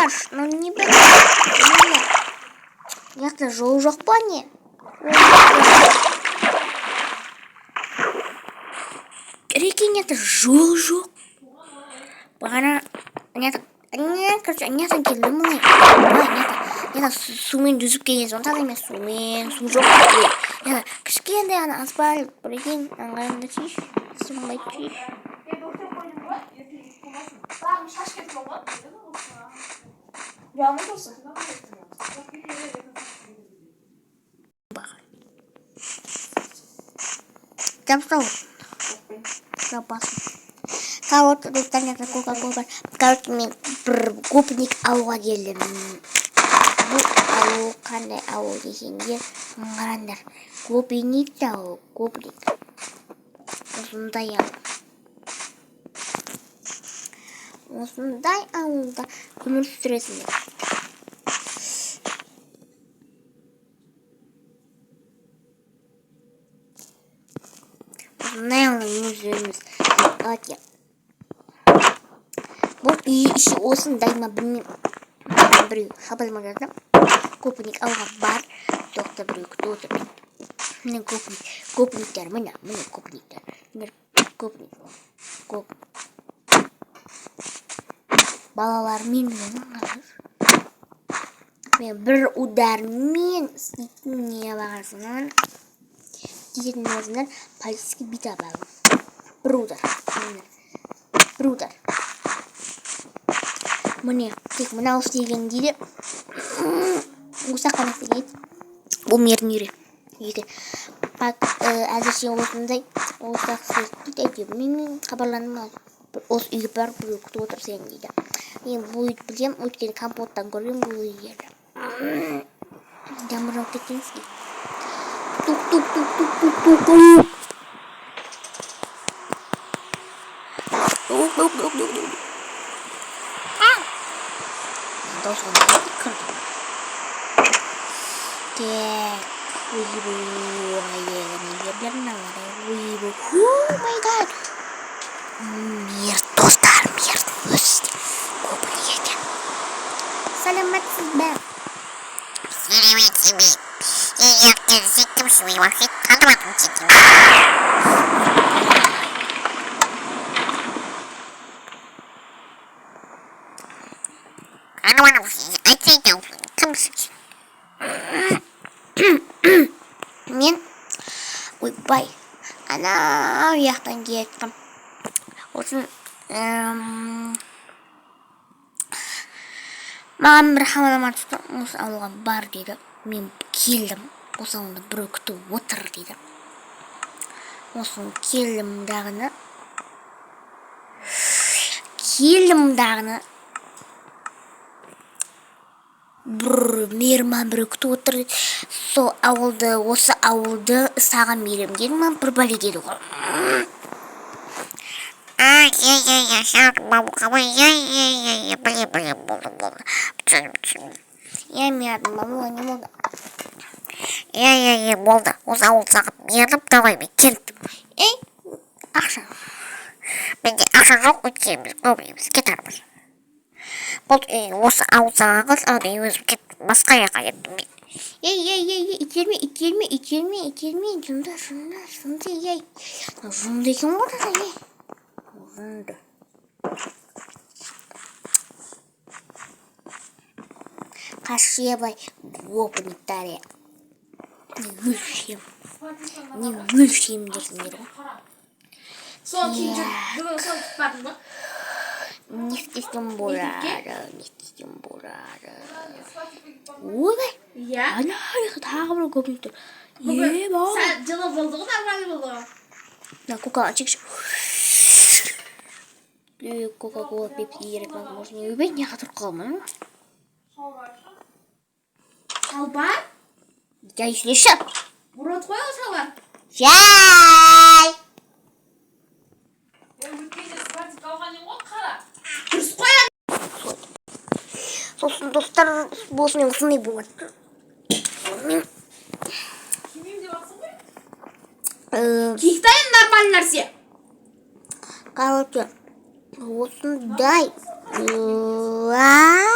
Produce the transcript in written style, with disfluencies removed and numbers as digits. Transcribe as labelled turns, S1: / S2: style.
S1: Қараш, ну не білем. Міне. Мына жақта жол жоқ па, не? Реке, мына жақта жол жоқ. Бағана мына жақта не, короче, мына жақтан келдім былай. Былай, мына жақта мына жақта сумен жүзіп келген соң, таза емес сумен, су жоқ. Мына кішкентай ана асфальт, прикинь, аңғарыңдаршы, сынбайды.
S2: Бағым шаш кеткен ғой. Ұялмай тұрсың.
S1: Жапсау. Жапасың. Короче, достар, мына жақта кока-кола бар. Короче, мен бір гопник алуға келдім. Бұл ауыл қандай ауыл десеңдер, қараңдар. Гопник ауыл, гопник. Осындай ауыл. Осындай ауылда өмір сүресіңдер. Осындай ауылда өмір сүреміз. Давайте. Бұл үй іші осындай ма, білмеймін. Біреу хабарлама жазды. Гопник алуға бар. Тоқта, біреу күтіп отыр. Міне гопник. Гопниктер, міне, міне гопниктер. Міне гопник. Гоп. Балалармен қараңыз. Мен бір удармен істейтін не бағасынан тиетін болсаңдар, полицейский бита бар. Бір удар. Міне. Бір удар. Міне, тек мынау істеген дейді. Осы қана істеген. Бұл мердің үйі. Үйге. Так, әзірше осындай осы істейді әйтеуір. Мен хабарландым. Осы үйге барып, біреу күтіп отыр сені дейді. Мен бұл үйді білемін, өйткені компоттан көргенмін бұл үйлерді. Жаңбыр жауып кеткен сізге. Тук тук тук тук тук тук тук. Тук тук тук тук тук. Дауысқа кірді. Так, ойбой, жерлер мыналар. Ойбой, oh my God. Мерт, достар, мерт өзі де гопник екен. Сәлеметсіз бе?
S3: Сәлеметсіз бе? Егер сен кімсің, мен вообще танымадым сені. Танымадым сені, айтсай, кімсің сен?
S1: Мен, ойбай, анау жақтан келе жатқам. Осын маған бір хабарлама түсті, осы ауылға бар дейді. Мен келдім, осы ауылда біреу күтіп отыр дейді. Осын келдім дағыны. Келдім дағыны. Бір мейірман біреу күтіп отыр дейді. Сол ауылды, осы ауылды саған беремін деді ма, бір бәле деді ғой.
S3: А, иә, иә, иә, сен мамуқа ма? Иә, иә, иә, иә, білем, білем, болды, болды. Түсіндім, түсіндім.
S1: Иә, менің атым Мамуға, не болды?
S3: Иә, иә, иә, болды. Осы ауылды саған бердім, давай, мен кеттім.
S1: Ей, ақша.
S3: Менде ақша жоқ, өйткені біз көп еміз, кетармыз. Болды, ей, осы ауыл саған қалсын, ал мен өзім кеттім, басқа жаққа кеттім мен.
S1: Ей, ей, ей, ей, итерме, итерме, итерме, итерме, жынды, жынды, жынды, ей. Жынды екен ғой таза, ей. Жынды. Қашебай гопниктар, е. Не өлшем, не өлшем дерсіңдер ғой.
S2: Соны киіп жүр. Бүгін соны киіп бардың ба?
S1: Не істесем болады, не істесем болады? Ойбай,
S2: Иә.
S1: ана жақта тағы бір гопник тұр.
S2: Бүгін
S1: Е, ба.
S2: сәл жылы болды ғой, нормально болды ғой.
S1: На кока чекші. Кока-кола, пепси керек возможно. Ойбай, не тұрып қалмын.
S2: Шалбар?
S1: Жай сөйлеші.
S2: Урод қой ол шалбар.
S1: Жай.
S4: Өткенде спортик алған едім ғой, қара.
S2: Дұрыс қой.
S1: Сосын, достар, болсын, осындай болады. Мен
S4: Кимеймін деп жатсың ғой.
S2: Киіктай нормальный нәрсе.
S1: Короче, осындай. Уа!